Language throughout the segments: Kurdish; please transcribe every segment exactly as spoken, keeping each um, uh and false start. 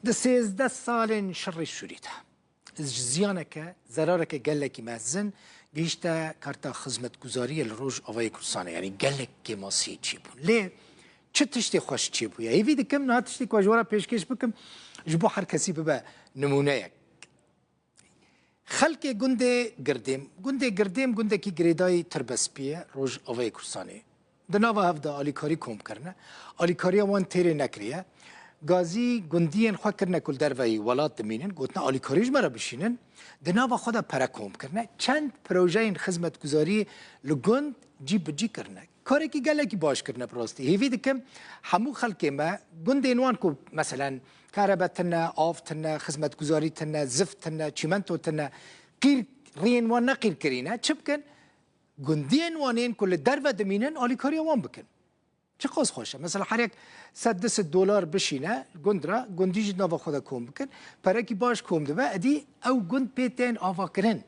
Di sêzdeh salên şerê Sûrî de ziyaneke, zerareke gelekî mezin gihîşte karta xizmetguzariyê li Rojavayê Kurdistanê, yanî gelek kêmasî çêbûn. Lê çi tiştê xweş çêbûye? Hêvî dikim niha tiştê ku ez ji we re pêşkêş bikim, ji bo her kesî bibe nimûneyek. Xelkê gundê Girdêm. Gundê Girdêm gundekî girêdayî tirbespî ye, Rojavayê Kurdistanê. Di nava hev de alîkarî kom kirine. Alîkariya wan têrê nekiriye. Gazî gundiyên xwe kirine ku li derveyî welat dimînin, gotine alîkarî ji me re bişînin. Di nava xwe de pere kom kirine. Çend projeyên xizmetguzarî li gund cî bi cî kirine. Karekî gelekî baş kirine bi rastî. Hêvî dikim hemû xelkê me, gundên wan ku meselen kerebe tine, av tine, xizmetguzarî tine, zift tine, çîmento tine, qîr, riyên wan ne qîr kirîne, çi bikin? Gundiyên wan ên ku li derve dimînin, alîkariya wan bikin. Çiqas xweş e. Mesela her yek sed du sed dolar bişîne gund re, gundî jî nava xwe de kom bikin. Perekî baş kom dibe, edî ew gund pê tên avakirin.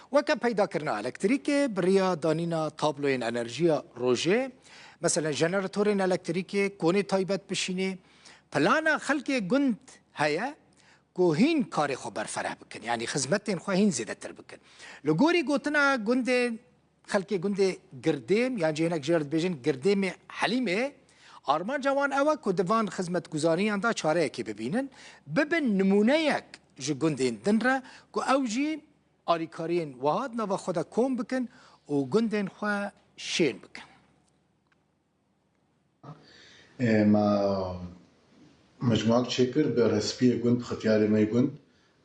Weke peydakirina elektrîkê, bi riya danîna tabloyên enerjiya rojê, meselen jeneratorên elektrîkê, konê taybet bişînê, plana xelkê gund heye ku hîn karê xwe berfereh bikin, yanî xizmetên xwe hîn zêdetir bikin. Li gorî gotina gundê, xelkê gundê Girdêm, yan jî hinek jê re dibêjin Girdêmê Helîmê, armanca wan ew e ku di van xizmetguzariyan de çareyekê bibînin, bibin nimûneyek ji gundên din re ku ew jî alîkariyên wiha di nava xwe de kom bikin û gundên xwe şên bikin. Ê, me mecmuak çêkir bi resipiyê gund, bi xitiyarê me yê gund.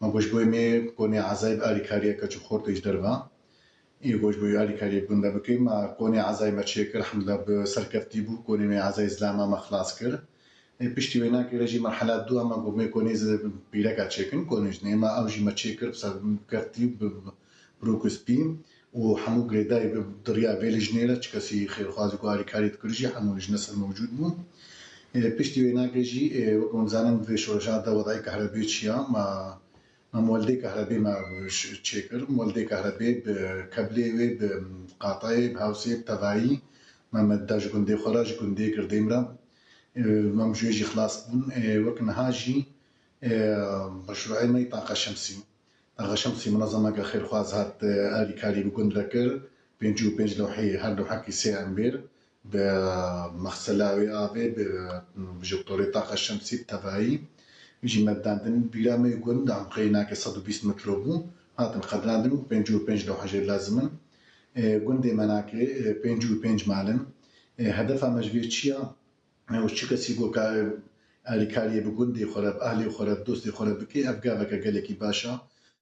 Me got ji bo me konê Ezayê bi alîkariyeke çi xort ji derve. Ê got ji bo alîkariyê gund de bikê. Me konê Ezayê me çêkir, hemdulillah bi serkeftî bû. Konê me Ezayê Zilama me xilas kir. Ê, piştî wê nakê re jî merhela dua me got me konê zi-, pîreka çêkin, konê jinê me ew jî me çêkir, bi serkeftî bi, bi, bi rûk û spî û hemû girêdayî bi, bi riya vê lijnê re çi kesî xêrxwazî ku alîkarî dikir jî hemû lijne ser mewcûd bû. Ê, piştî wê nakê jî, ê, wek hûn dizanin vê şoreşa de wedayê kehrebê çi ya, me, me moldê kehrebê me ş-, çêkir. Moldê kehrebê bi keblê wê, bi qatayê, bi hewsê, bi tevayî me, me da ji gundê xwe re, ji gundê Girdêm re. Ê, me ji wê jî xilas bûn. Ê, wek niha jî, ê, meşrûê me yê taqa şemsî. Taqa şemsî munezemeke xêrxwaz hat, ê, alîkarî bi gund re kir. Pêncî û pênc lewhê, her lewhekî sê empêr bi mexsela wê avê, bi, bi joktorê taqa şemsî bi tevayî. Jî me dandin bîra me yê gund, emqeyê nake sed û bîst metro bû. Hatin qedirandin û pêncî û pênc lewhe jê lazim in. Ê, gundê me nake, ê, pêncî û pênc mal in. Ê, hedefa me ji vê çi ya? Û çi kesî ku ka-, alîkariyê bi gundê xwe re, bi ahlê xwe re, bi dostê xwe re bike, ev gaveke gelekî baş e.